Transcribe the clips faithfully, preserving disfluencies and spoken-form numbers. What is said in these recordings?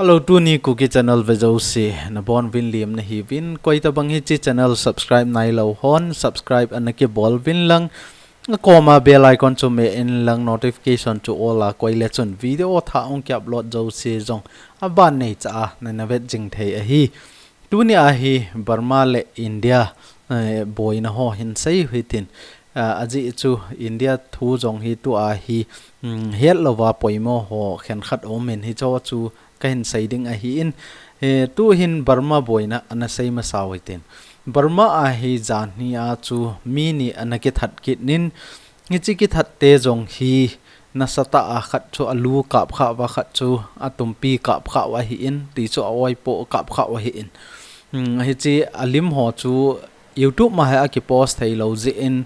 Hello, tuni Kuki channel ve jouse nabonuvin lemna hiuvin, koitabang hiche channel subscribe nailou hon subscribe ana kibol uvin lang, akoma bell icon chu me in lang, notification chu all a koi le chun video thah hung ki upload jouse jong aban neicha a nana vet jing thei ahi. Tuni a hi Burma le India, eh, boina ho hin sei hitin, ah, ajeh chu India thu jong hi tua hi, mm, hetlouva poimo ho khenkhat aumin, hicho chu kahin sei ding ahin, eh, tuhin Burma boina ana sei masau hitin. Burma a hi janhi a chu mi ni ana kithat kit in, hiche kithat te jong hi nasatah a khat chu alu kap khah uva, khat chu atumpi kap khah u ahin, ti chu a-oipoh kap khah u ahin. Hmm, hiche alim ho chu YouTube ma hi akipost theilou jeh in,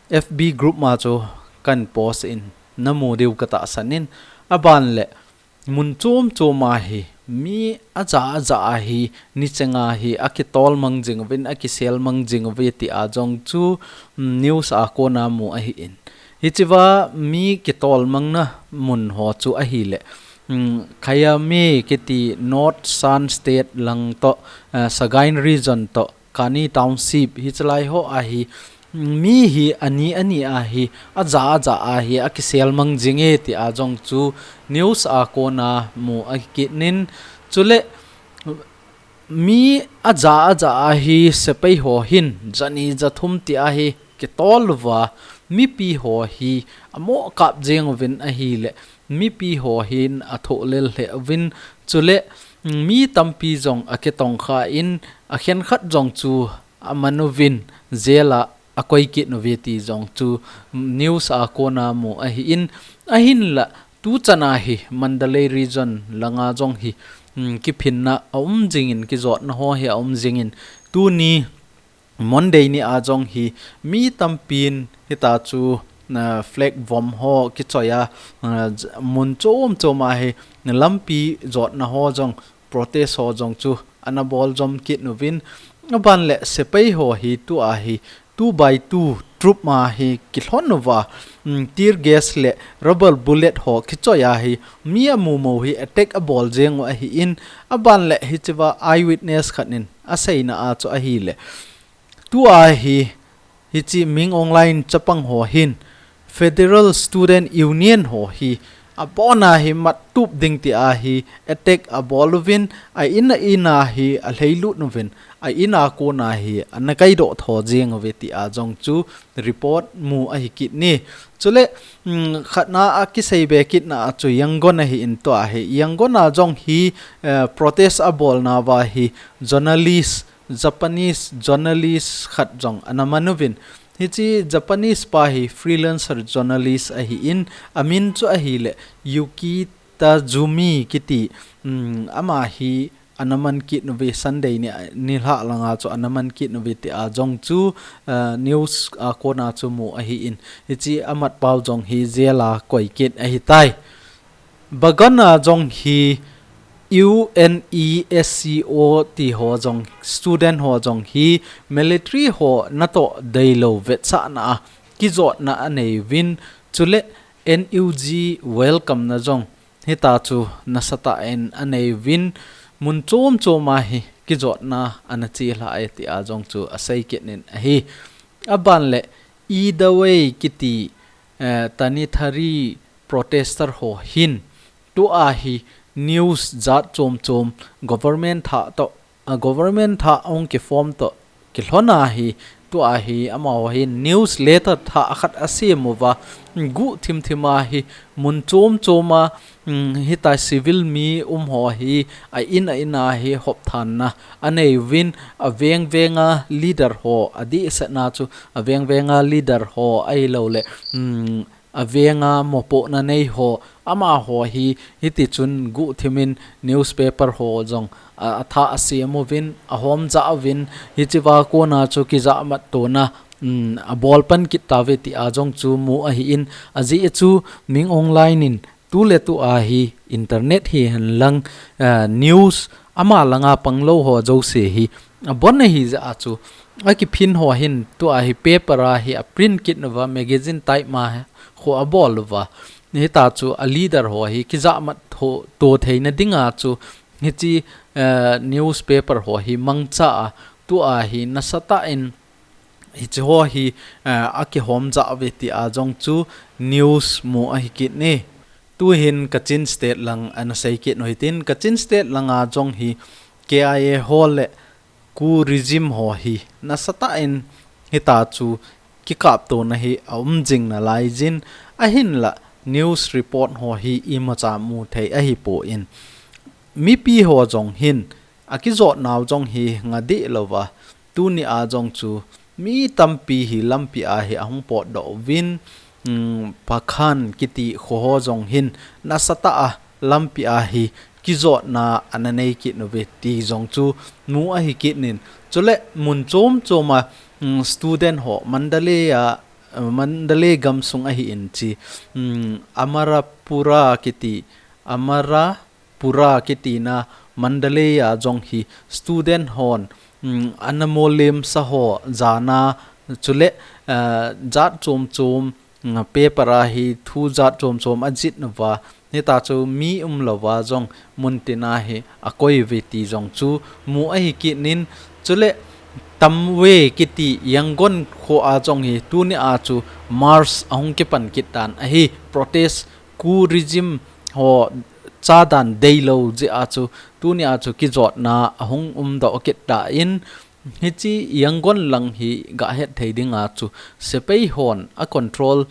F B group ma chu kahin post in, namu diu katahsan in, aban le mun chom chom a hi mi aja aja a hi nicheng a hi akitol mang jing uvin, akisel mang jing uve ti a jong chu, mm, news a kona mu ahin. Hichea mi kitol mangna mun ho chu ahile, mm, Khayame kiti North Shan State lang toh, eh, Sagaing Region toh, Kani Township, hichelai ho a hi, mi hi ani ani a hi, aja aja a hi akisel mang jing e ti a jong chu news a kona mu ahi kit in, chule mi aja aja a hi sepai ho hin jani jathum ti a hi kitol uva, mipi ho hi amoh kap jeng uvin ahile, mipi ho hin athoh lel lheh uvin, chule mi tampi jong akitong kha in, akhenkhat jong chu aman uvin, jail a akoi kit uve ti jong chu news a kona mu ahin, ahinla tuchan a hi Mandalay Region langa jong hi, mm, kiphinna aum jing in, kijotna ho hi aum jing in, tuni Monday ni a jong hi mi tampin hita chu, ah, flag vom ho kichoi a, ah, j-, mun chom chom a hi lampi jotna ho jong, protest ho jong chu ana bol jom kit uvin, aban le sepai ho hi tua hi two by two troop ma hi kilhon uva, mm, tear gas le rubber bullet ho kichoi a hi mi amu mo hi attack abol jeng u ahin, aban le hichea eyewitness khat in aseina a chu ahile, tua hi, hiche Min Aung Hlaing chapang ho hin Federal Student Union ho hi abon a hi mat tup ding ti a hi attack abol uvin, a in a in a hi alhailut uvin, a in a kona hi ana kaidoh tho jeng uve ti a jong chu report mu ahi kit in. Chule, mm, khatna a kisei be kitna a chu Yangon ahin, tua hi Yangon a jong hi, eh, protest abolna uva hi journalist, Japanese journalist khat jong ana man uvin. Hiche Japanese pa hi freelancer journalist ahin, amin chu ahile Yuki Tajumi kiti, mm, ama hi ana man kit uve, Sunday ni, nilhah langa chu ana man kit uve ti a jong chu, ah, news a kona chu mu ahin. Hiche amat pau jong hi jail a koi kit ahitai. Bagan a jong hi UNESCO ti ho jong, student ho jong hi military ho natoh deilou vetsahna a kijotna anei uvin, chule NUG welcome na jong hita chu nasatah in anei uvin, mun chom chom a hi kijotna ana chelha e ti a jong chu asei kit in ahi. Aban le Idawei kiti, eh, Tanintharyi protester ho hin, tua hi news jat chom chom government thah toh, a government thah hung kiform toh kilhon a hi, tua hi amaho hin newsletter thah khat asem uva, guhthim thim a hi mun chom chom a, mm, hita civil mi um ho hi a in a in a hi hopthanna anei uvin, aveng veng a leader ho, adehsetna chu aveng veng a leader ho ahilou le, mm, aveng a mopohna nei ho, amaho hi hiti chun guhthim in newspaper ho jong a, athah asem uvin, ahom jah uvin, hichea kona chu kijahmat tona, mm, abol pan kit tauve ti a jong chu mu ahin, ajeh chu Min Aung Hlaing in tuletu a hi internet hihen lang, ah, news ama langa panglou ho jouse hi abon ahi jeh a chu akiphin ho hin tua hi paper a hi aprint kit uva, magazine type ma hi kho abol uva. hita chu a leader ho hi kijahmat tho, to theina dinga chu hichi, eh, newspaper ho hi mangcha a, tua hi nasatah in hichi ho hi, eh, akihom jah uve tia jong chu news mu ahi kit e. Tuhin Kachin State lang ana sei kit u hitin, Kachin State langa jong hi K I A ho le Ku regime ho hi nasatah in hita chu kikaptona hi aum jing nalai jin, ahinla news report ho hi imacha mu thei ahipon, mipi ho jong hin akijot nau jong hi nga deh louva, tuni a jong chu mi tampi hi lampi a hi ahung potdoh uvin, um, Pakhan kiti kho ho jong hin nasatah a lampi a hi kijotna ana nei kit uve ti jong chu mu ahi kit in. Chule mun chom chom a, um, student ho Mandalay a, Mandalay gamsung ahin chi, um, Amarapura kiti, Amara pura kitina Mandalay a jong hi student hon, um, ana molemsa ho jana, chule, uh, jat chom chom, um, paper a hi thu jat chom chom ajih uva, hita chu mi umlouva jong muntina hi akoi uve ti jong chu mu ahi kit in. Chule Tamwe kiti Yangon kho a jong hi tuni a chu march ahung kipan kit tan ahi, protest Ku regime ho chadan deilou jeh a chu tuni a chu kijotna ahung umdoh kit tan, hichi Yangon lang hi gahet thei dinga chu sepai hon a control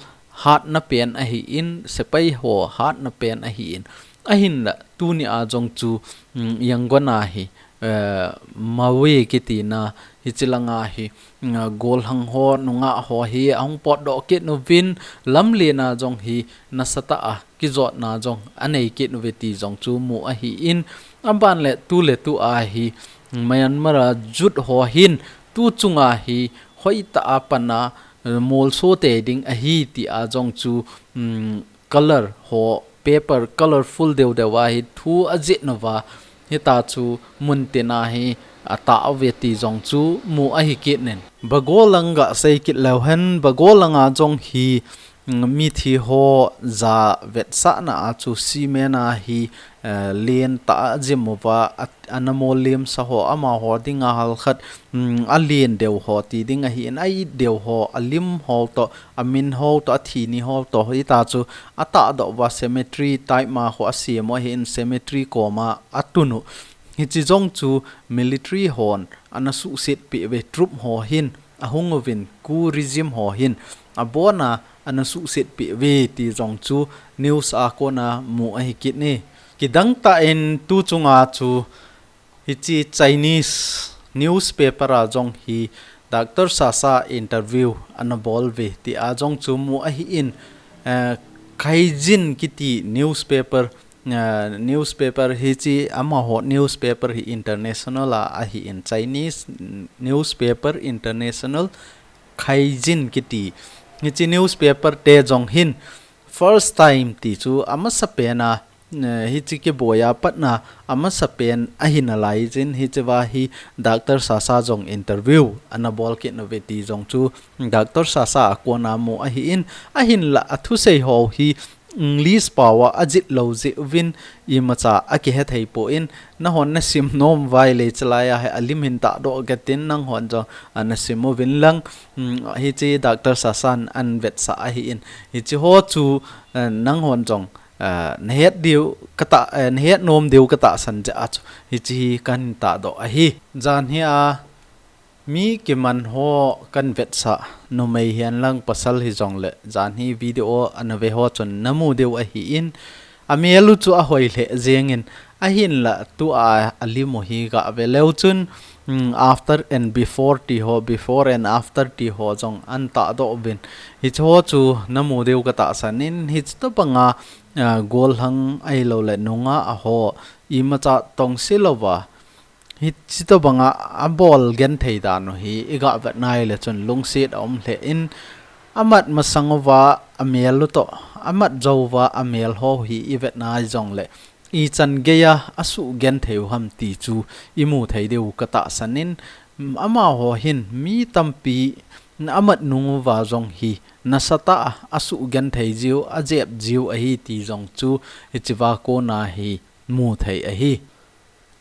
hatna pen ahin, sepai ho hatna pen ahin, ahinla tuni a jong chu, um, Yangon a hi, eh, Mawe kitina hichi langa hi, mm, golhang ho, nungah ho hi ahung potdoh kit uvin, lamlen a jong hi nasatah a kijotna jong anei kit uve ti jong chu mu ahin, aban le tu le tu a hi Myanmar a jut ho hin tu chunga hi hoitah a pan a, eh, molso tei ding ahi tia jong chu, um, color ho, paper colorful deu deu a hi thu ajih uva, hita chu muntina hi atah uve ti jong chu mu ahi kit in. Bago lang gasei kit leu hen, Bago langa jong hi, mm, mithi ho ja vetsahna a chu cement a hi, eh, lentah a jim uva, a, ana molemsa ho, amaho dinga halkhat, mm, alen deu ho ti ding ahin, a-it deu ho, alim ho toh, amin ho toh, athi ni ho toh, hita chu atahdoh uva cemetery type ma ho asem u ahin, cemetery koma atun u. Hichi jong chu military hon ana suhsetpeh uve, troop ho hin ahung uvin, Ku regime ho hin abona ana suhsetpeh uve ti jong chu news a kona mu ahi kit e. Kidang tah in tu chunga chu hichi Chinese newspaper a jong hi Doctor Sasa interview ana bol uve tia jong chu mu ahin, eh, Caijin kiti newspaper, eh, newspaper hichi amaho newspaper hi international a ahin, Chinese newspaper international Caijin kiti hichi newspaper te jong hin first time ti chu amasapen a, eh, hichi kiboi a patna amasapen ahi nalai jin, hichi va hi Doctor Sasa jong interview ana bol kit uve ti jong chu Doctor Sasa a kona mu ahin, ahinla athusei ho hi English pao a ajih lou jeh uvin imacha akihe thei pon, nanghon nasim nom uva ahile chalai a hi alim hin tahdoh kit in, nanghon jong, ah, nasim uvin lang, mm, hichi Doctor Sasan ana vetsah ahin, hichi ho chu, eh, nanghon jong, eh, nahet diu katah, eh, nahet nom diu katahsan jeh a chu hichi hi kahin tahdoh ahi. Jan hi a mi kiman ho kahin vetsah, numei hihen lang pasal hijongle, jan hi video ana ve ho chun namu diu ahin, amel u chu ahoi lheh jeng in, ahinla tua alim u hi gave leu chun, mm, after and before ti ho, before and after ti ho jong ana tahdoh uvin, hichi ho chu namu diu katahsan in, hichi tobanga, ah, golhang ahilouleh nungah ho imacha tongse louva, hichi tobanga abol genthei dan u hi iga vet nai le chun lungset aum lheh in, amat masang uva amel u toh, amat jou uva amel ho hi ivet nai jongle, ichan geiya asuh genthei u ham ti chu imu thei diu katahsan in, amaho hin mi tampi amat nung uva jong hi nasatah a asuh genthei jiu, ajep jiu ahi ti jong chu hichea kona hi mu thei ahi.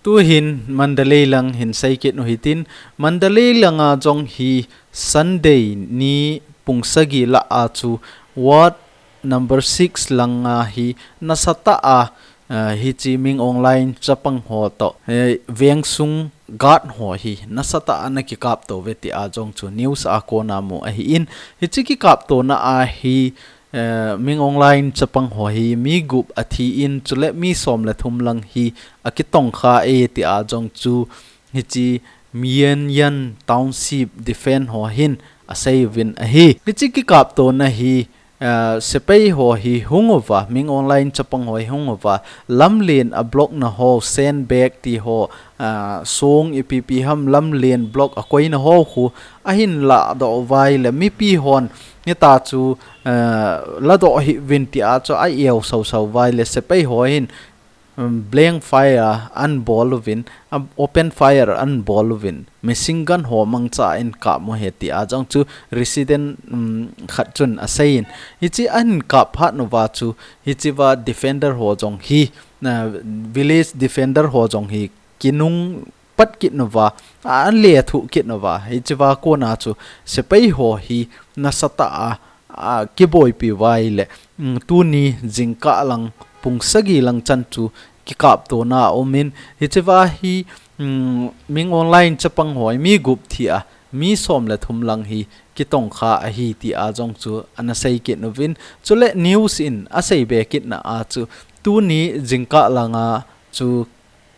Tuhin Mandalay lang hin sei kit u hitin, Mandalay langa jong hi Sunday ni pung sagi lah a chu ward number six langa hi nasatah a, eh, hiche Min Aung Hlaing chapang ho toh, eh, vengsung guard ho hi nasatah a ana kikap to uve tia jong chu news a kona mu ahin, hiche kikap tona a hi, eh, Min Aung Hlaing chapang ho hi mi gup athi in, chule mi som le thum lang hi akitongkha e tia jong chu hiche Myen Yan Township Defense ho hin asei uvin ahi. Hiche kikap tona hi, eh, sepai ho hi hung uva, Min Aung Hlaing chapang ho hi hung uva, lamlen a block na ho, sandbag ti ho, ah, song ipi ipi ham lamlen block a koina ho khu ahin ladoh uva ahile mipi hon hitia chu, ah, ladoh hih uvin tia chu a-eu sau sau uva ahile sepai ho hin, um, blank fire ana bol uvin, ah, open fire ana bol uvin, machine gun ho mangcha in kap u ahi tia jong chu resident, um, khat chun asei in. Hiche ahin kap phat uva chu hichea defender ho jong hi, ah, village defender ho jong hi kinung pat kit uva, alethuh kit uva, hichea kona chu sepai ho hi nasatah a, a, kiboipi uva ahile, um, tuni jingkah lang pung sagi lang chan chu kikap tona aum in, hichea hi, um, Min Aung Hlaing chapang ho hi mi gup thi a, mi som le thum lang hi kitongkha ahi tia jong chu ana sei kit uvin, chule news in asei be kitna a chu tuni jingkah langa chu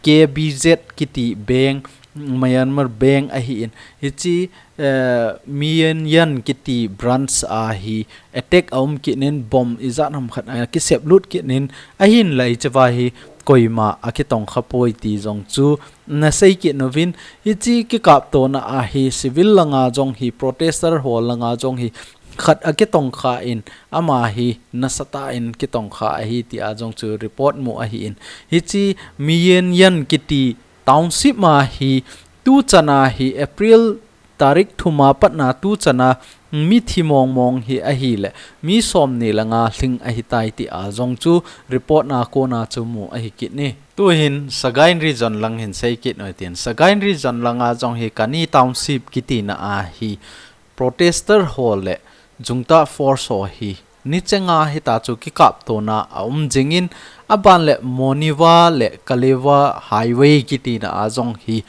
K B Z kiti bank, Myanmar bank ahin, hiche, eh, Myen Yan kiti branch a hi attack aum kit in, bomb ijat ham khat akisep lut kit in, ahinla hichea hi koima akitongkha poi ti jong chu ana sei kit uvin, hiche kikap tona a hi civil langa jong hi, protester ho langa jong hi khat akitongkha in, ama hi nasatah in kitongkha ahi tia jong chu report mu ahin. Hiche Myen Yan kiti township a hi tuchan a hi April tarik thum a patna tuchan a mithi mong mong hi ahile mi som ni le nga lhing ahitai tia jong chu report na kona chu mu ahi kit in. Tuhin Sagaing region lang hin sei kit u hitin, Sagaing region langa jong hi Kani township kitina a hi protester ho le junta force ho hi nichenga hitia chu kikap tona aum jingin, aban le Moniwa le Kalewa highway kitina a jong hi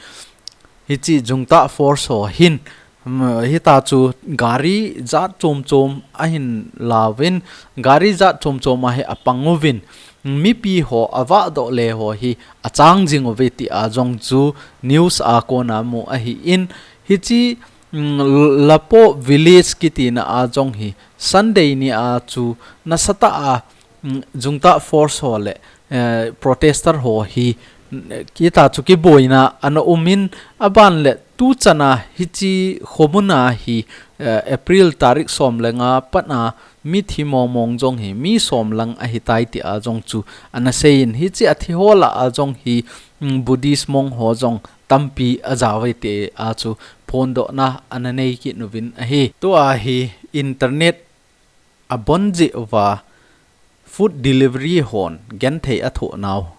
hiche junta force ho hin, um, hitia chu gari jat chom chom ahin lauvin, gari jat chom chom a hi apang uvin, mipi ho avahdoh le ho hi achang jing uve tia jong chu news a kona mu ahin, hiche um, Lapo village kitina a jong hi Sunday ni a chu nasatah a, um, junta force ho le, eh, protester ho hi, mm, hitia chu kiboina ana um in, aban le tuchan a hiche khomun a hi, eh, April tarik som le nga patna mithi mong mong jong hi mi som lang ahitai tia jong chu ana sei in, hiche athi ho lah a jong hi, um, Buddhist monk ho jong tampi ajao uve tia chu phondohna ana nei kit uvin ahi. Tua hi internet abon jeh uva food delivery hon genthei athoh nau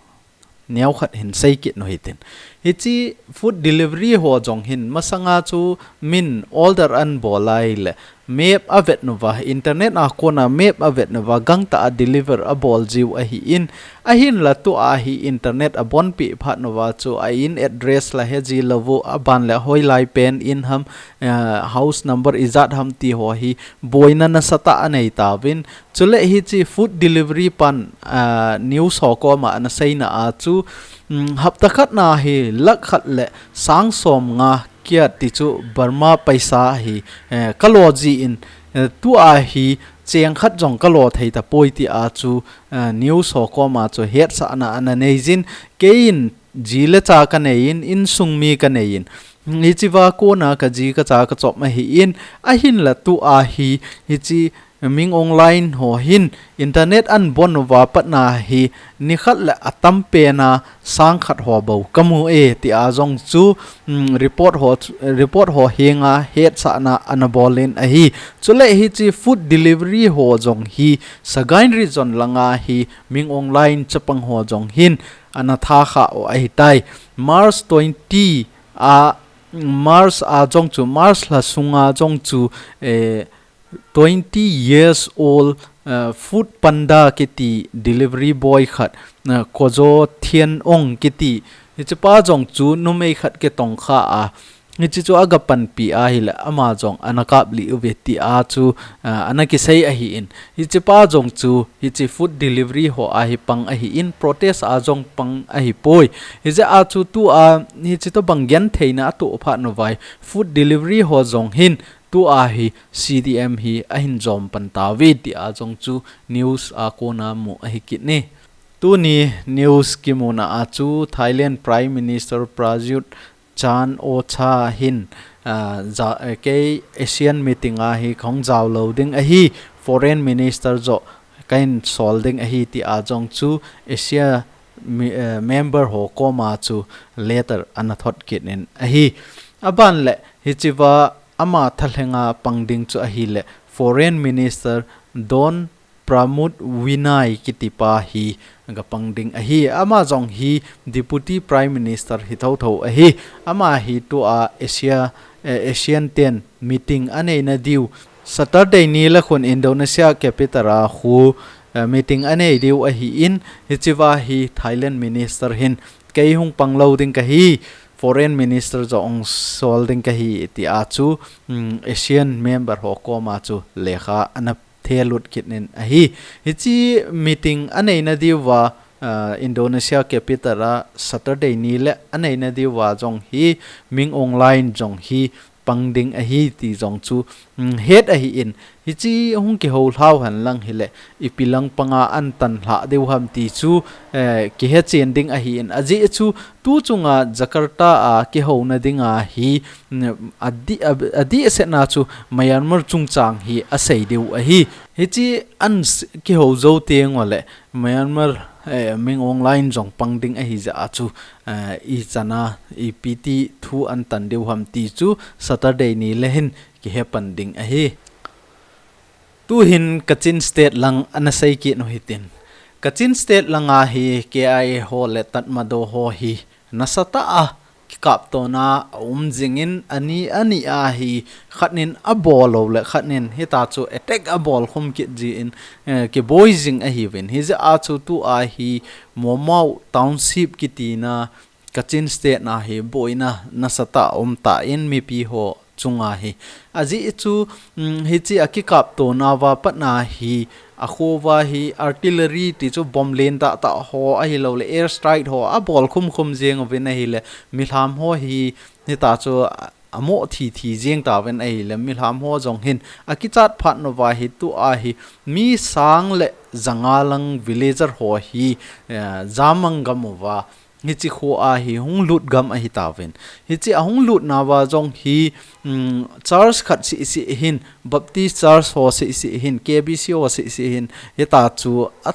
neokhat hin sei kit u hitin. Hiche food delivery ho jong hin masanga chu min order ana bol a ahile map avet uva, internet a kona map avet uva, gangtah a deliver abol jiu ahin, ahinla tua hi internet abonpi phat uva chu a in address la heji lou u, aban le hoilai pen in ham, eh, house number ijat ham ti ho hi boina nasatah anei tauvin, chule hiche food delivery pan, ah, news ho koma ana seina a chu, um, hapta khat na hi lakh khat le sang som nga kia ti chu Burma paisa hi, eh, kalo jin, eh, tua hi cheng khat jong kalo thei tapoi tia chu, eh, news ho koma chu hetsahna ana nei jin, keiin ji le cha kanei in, insung mi kanei in, hichea kona kaji kacha kachop ahin, ahinla tua hi, hiche Min Aung Hlaing ho hin internet an bon uva patna hi nikhat le atam pena sang khat ho bou kamu e, tia jong chu, um, report ho, report ho henga hetsahna ana bolin ahi. Chule hiche food delivery ho jong hi Sagaing Region langa hi Min Aung Hlaing chapang ho jong hin ana tha kha u ahitai. March twenty a, March a jong chu, March lha sunga jong chu, eh, twenty years old, uh, Food Panda kiti delivery boy khat, uh, Kojo Thian Aung kiti, hichepa jong chu numei khat kitong kha a, hiche chu aga panpi ahile ama jong ana kaplih uve tia chu, uh, ana kisei ahin. Hichepa jong chu hiche food delivery ho a hi pang ahin, protest a jong pang ahipoi. Hijeh a chu tua hiche tobang gentheina atoh phat nauva hi food delivery ho jong hin tua hi C D M hi ahin jom pan tauve tia jong chu news a kona mu ahi kit e. Tuni news kimuna a chu Thailand Prime Minister Prayut Chan-o-cha hin, ah, ja-, eh, kei ASEAN meeting a hi kahung jao lou ding ahi, Foreign Minister joh kahin sol ding ahi tia jong chu ASEAN mi-, eh, member ho koma chu letter ana thot kit in ahi. Aban le hichea ama thalhenga pang ding chu ahile Foreign Minister Don Pramud Vinay kitipa hi aga pang ding ahi. Ama jong hi Deputy Prime Minister hi thotho ahi. Ama hi tua Asia, eh, ASEAN ten meeting anei nadiu Saturday ni le khun Indonesia capital a khu, eh, meeting anei diu ahin, hichea hi Thailand Minister hin kei hung pang lou ding kahi, Foreign Minister joh hung sol ding kahi tia chu, um, ASEAN member ho koma chu lekha ana thelut kit in ahi. Hiche meeting anei nadiuva, ah, Indonesia capital a Saturday ni le anei nadiuva jong hi Min Aung Hlaing jong hi pang ding ahi ti jong chu, um, het ahin, hiche hung kihou lhau hen lang hile ipi lang panga ahin tan lha diu ham ti chu, eh, kihe chen ding ahin, ajeh chu tu chunga Jakarta a kihouna dinga hi, um, adih, a, adih setna chu Myanmar chungchang hi asei diu ahi. Hiche ahin s-, kihou jou teng uleh Myanmar, eh, Min Aung Hlaing jong pang ding ahi jeh a chu, eh, ichan a, ipi ti thu ahin tan diu ham ti chu Saturday ni le hin kihe pan ding ahi. Tuhin Kachin State lang ana sei kit u hitin. Kachin State langa hi K I A ho le Tatmadaw ho hi nasatah a kikaptona aum jingin ani, ani a hi khat nin abol uleh khat nin hitia chu attack abol khum kit jin, eh, kiboi jing ahiuvin. Hijeh a chu tua hi Maungdaw Township kitina Kachin State na hi boina nasatah a um tan mipi ho chunga hi. Ajeh chu, um, hiche a kikaptona uva patna hi, akho uva hi artillery ti chu bomb len tahtah ho ahilouleh air strike ho abol khum khum jeng uvin ahile, milham ho hi, hitia chu a, amo thi thi jeng tauvin ahile, milham ho jong hin akichat phat nauva hi tua hi mi sang le janga lang villager ho hi, eh, jamang gam uva, hiche kho a hi hung lut gam ahi tauvin. Hiche ahung lutna uva jong hi, um, church khat seh seh hin, Baptist Church ho seh seh hin, K B C ho seh seh hin, hitia chu a,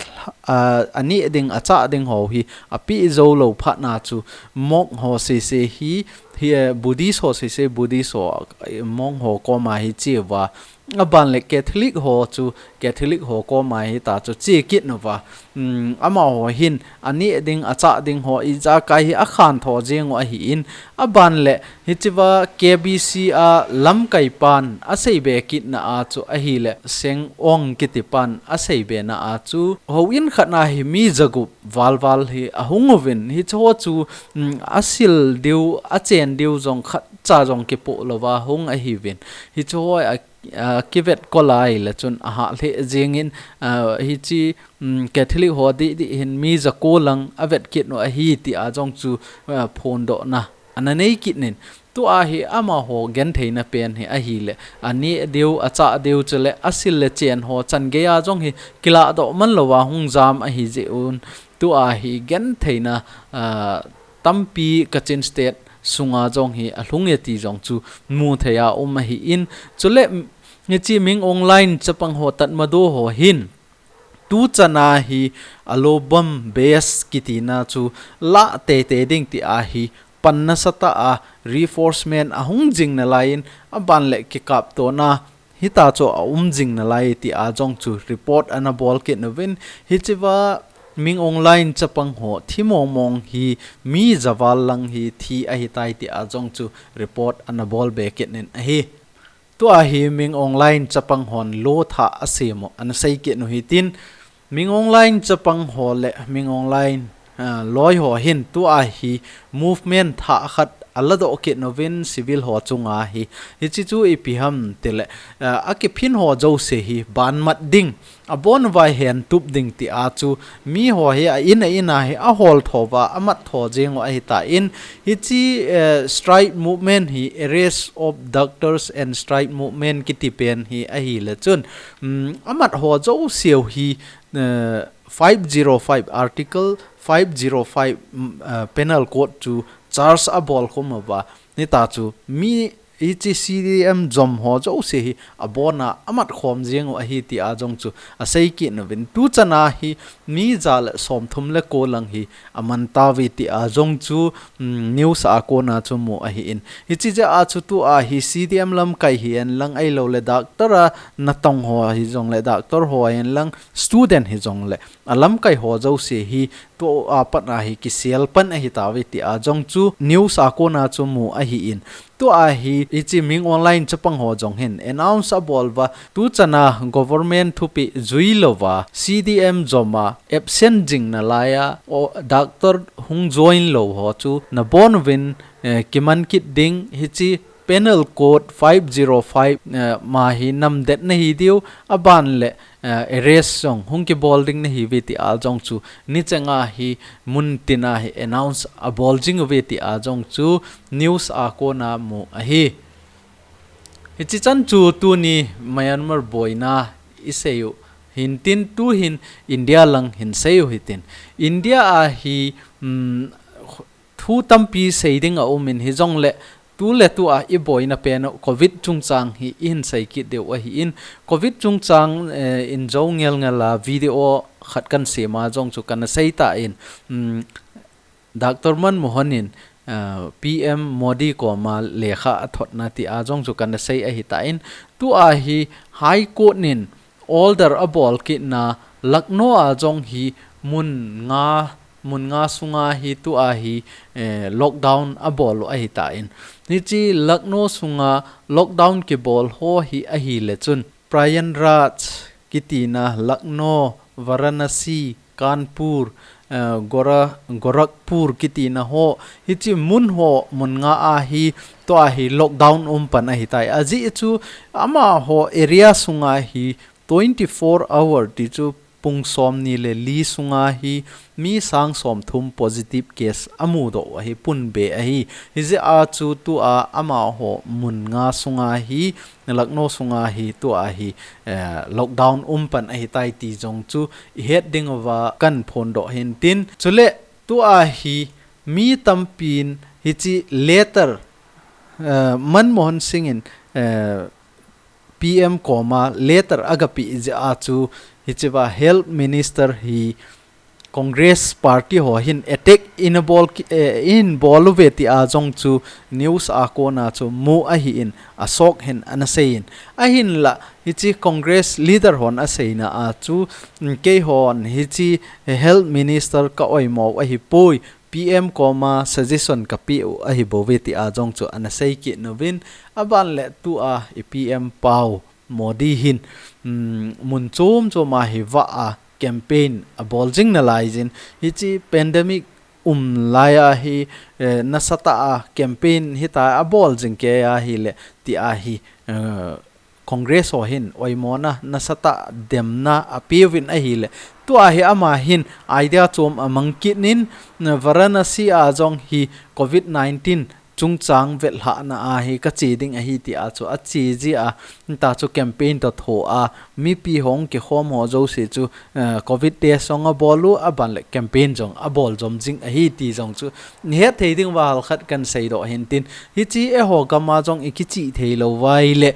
a, aneh ding, achah ding ho hi apeh jou lou phat na chu, monk ho seh seh hi, hi, eh, Buddhist ho seh seh, Buddhist ho, eh, monk ho koma hi che uva, aban le Catholic ho chu, Catholic ho koma hitia chu che kit nauva. Um, amaho hin aneh ding, achah ding ho ijakai hi akhan tho jeng u ahin, aban le hichea K B C a lamkai pan asei be kitna a chu ahile, Seng Aung kiti pan asei be na a chu, houin khat na hi mi jagup val val hi ahung uvin, hicheho chu, um, asil diu, achen diu jong khatcha jong kipoh louva hung ahiuvin. Hicheho a, a, kivet kol a ahile chun ahah lheh jengin, a, hiche, um, Catholic ho dih dih hin mi jako lang avet kit u ahi tia jong chu, a, phondohna ana nei kit in. Tua hi amaho gentheina pen hi ahile, aneh diu, achah diu chule asil le chen ho chan geiya jong hi kilahdoh man louva hung jam ahi jeh un, tua hi gentheina, ah, tampi Kachin State sunga jong hi alhung e ti jong chu mu thei a um ahin, chule Hiche Min Aung Hlaing chapang ho tatmado ho hin tuchan a hi Alabam base kitina chu lah teitei ding tia hi pan nasatah a reinforcement ahung jing nalaiyin aban le kikaptona hita chu aum jing nalai tia jong chu report ana bol kit uvin, hichea Min Aung Hlaing chapang ho thi mongmong hi mi javal lang hi thi ahitai tia jong chu report ana bol be kit in ahi. Tua hi Min Aung Hlaing chapang hon lo thah asem u ana sei kit u hitin, Min Aung Hlaing chapang ho le Min Aung Hlaing, ah, loi ho hin tua hi movement thah khat aladoh kit uvin civil ho chunga hi, hiche chu ipi ham tile, ah, akiphin ho jouse hi banmat ding, abon uva hentup ding tia chu mi ho hi a in a in a hi ahol thouva amat thou jeng u ahitan, hiche, eh, strike movement hi Arrest of Doctors and Strike Movement kiti pen hi ahile chun, um, amat ho jouseu hi, eh, five zero five, Article five zero five, mm, eh, Penal Code chu charge abol khum uva, hita chu mi hiche C D M jom ho jouse hi abona amat khom jeng u ahi tia jong chu asei kit uvin, tuchan a hi mi ja le somthum le ko lang hi aman tauve tia jong chu, um, news a kona chu mu ahin. Hiche jeh a chu tua hi C D M lamkai hi en lang ahilou le doctor a natong ho hi jong le doctor ho en lang student hi jong le alamkai ho jouse hi tua pat a hi kisel pan ahi tauve tia jong chu news a kona chu mu ahin. Tua hi hiche Min Aung Hlaing chapang ho jong hin announce abol uva, tuchan a government thupeh jui louva C D M jom a absent jing nalai a, o, doctor hung join lou ho chu nabon uvin, eh, kiman kit ding, hiche Penal Code five zero five, eh, ma hi namdet nahi diu, aban le, eh, arrest jong hung kibol ding nahiuve tia jong chu nicheng a hi mun tin a hi announce abol jing uve tia jong chu news a kona mu ahi. Hiche chan chu tuni Myanmar boina isei u hintin, tuhin India lang hin sei u hitin. India a hi, um, thu tampi sei ding aum in, hijong le tu le tua iboina pen u Covid chungchang hi ihin sei kit diu ahin, Covid chungchang, eh, in jo ngel ngel a video khat kan sem a jong chu kana sei tan, um, Doctor Manmohan in, eh, P M Modi koma lekha athotna tia jong chu kana sei ahitan, tua hi High Court in order abol kitna Lucknow a jong hi mun nga, mun nga sunga hi tua hi, eh, lockdown abol u ahitan. Hiche Lucknow sunga lockdown kibol ho hi ahile chun Prayagraj kitina Lucknow, Varanasi, Kanpur, eh, Gora-, Gorakhpur kitina ho, hiche mun ho mun nga a hi tua hi lockdown um pan ahitai. Ajeh chu amaho area sunga hi twenty-four hour ti chu pung somni le li sunga hi mi sang somthum positive case amudoh u ahi, pun be ahi. Hijeh a chu tua amaho mun nga sunga hi, Lucknow sunga hi tua hi, eh, lockdown um pan ahitai ti jong chu ihet ding uva kan phondoh hintin. Chule tua hi mi tampin hiche letter, eh, Manmohan Singh in, eh, P M koma letter agapeh jeh a chu hichea Health Minister hi Congress Party ho hin attack in abol ki, eh, in bol uve tia jong chu news a kona chu mu ahin, Ashok hin ana seiyin. Ahinla hiche Congress leader hon aseina a chu, mm, keihon hiche Health Minister ka oimo u ahipoi, P M koma suggestion kapeh u ahibouve tia jong chu ana sei kit uvin, aban le tua i P M pau Modi hin, um, mun chom chom a hi vah a campaign abol jing nalaiyin, hiche pandemic um lai a hi, eh, nasatah a campaign hita abol jing kei ahile tia hi, eh, Congress ho hin oimona nasatah demna apeuvin ahile, tua hi ama hin idea chom amang kit in, Varanasi a jong hi Covid nineteen chungchang vetlhahna a hi kache ding ahi tia chu ache jia, hita chu campaign toh tho a, mipi hung kikhom ho jouse chu, eh, Covid test jong abol u, aban le campaign jong abol jom jing ahi ti jong chu ihet thei ding uva halkhat kan seidoh hintin, hiche eiho gam a jong ikichih thei lou uva ahile,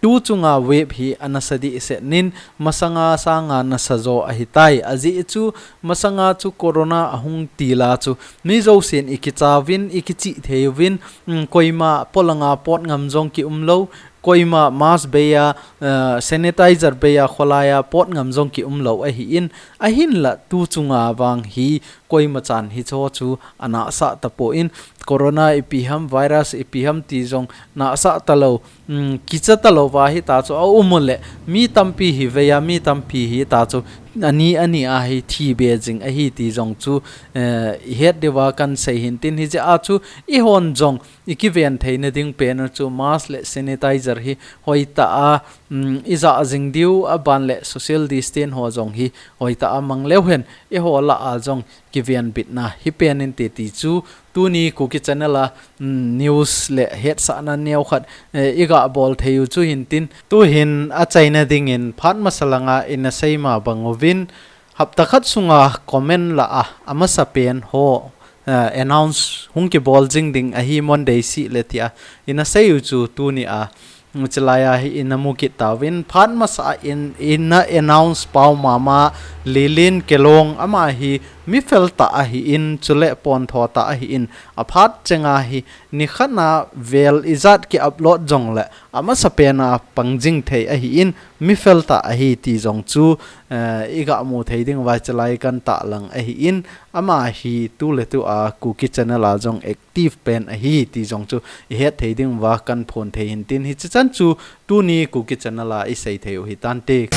Tu chunga wave hi anasa dih set nin masanga sanga nasa jo ahitai. Ajeh chu masanga chu corona ahung tila chu mi jousen ikichauvin, ikichih theiuvin, mm, koima polanga pot ngam jong kium lou, koima mask beiya, eh, sanitizer beiya kholaiya pot ngam jong kium lou ahin, ahinla tu chunga vang hi koima chan hicho chu anasa tapon, corona ipi ham, virus ipi ham ti jong nasa talou, mm, kicha talouva hita chu aum uleh, mi tampi hi veiya, mi tampi hita chu ani ani a hi thi be jing ahi ti jong chu, eh, ihet diuva kansei hintin, hijeh a chu eihon jong ikiven theina ding pen u chu mask le sanitizer hi hoitah a, mm, ija jing diu, aban le social distance ho jong hi hoitah a mang leuhen, eiho lah a jong kiven bitna hi pen inte ti chu tuni Kuki Channel a, mm, news le hetsahna neokhat, eh, iga bol theiu chu hintin, tuhin achaina dingin phat masa langa ina seima bang uvin, hapta khat sunga comment lah a, amasa pen ho, eh, announce hung kibol jing ding ahi Monday sih le tia ina seiu chu tuni a, mm, chulaiya hi ina mu kit tauvin, phat masa a in, ina announce pau mama Lilin Kelong ama hi mi fel tah ahin, chule pontho tah ahin, aphat chenga hi nikhat na vel ijat ki upload jongle amasa pena pang jing thei ahin, mi fel tah ahi ti jong chu, eh, iga mu thei diuva chulai kan tahlang ahin, ama hi tu le tu a Kuki Channel a jong active pen ahi ti jong chu ihet thei diuva kan phon thei hintin, hichi chan chu tuni Kuki Channel a isei theiu hitante.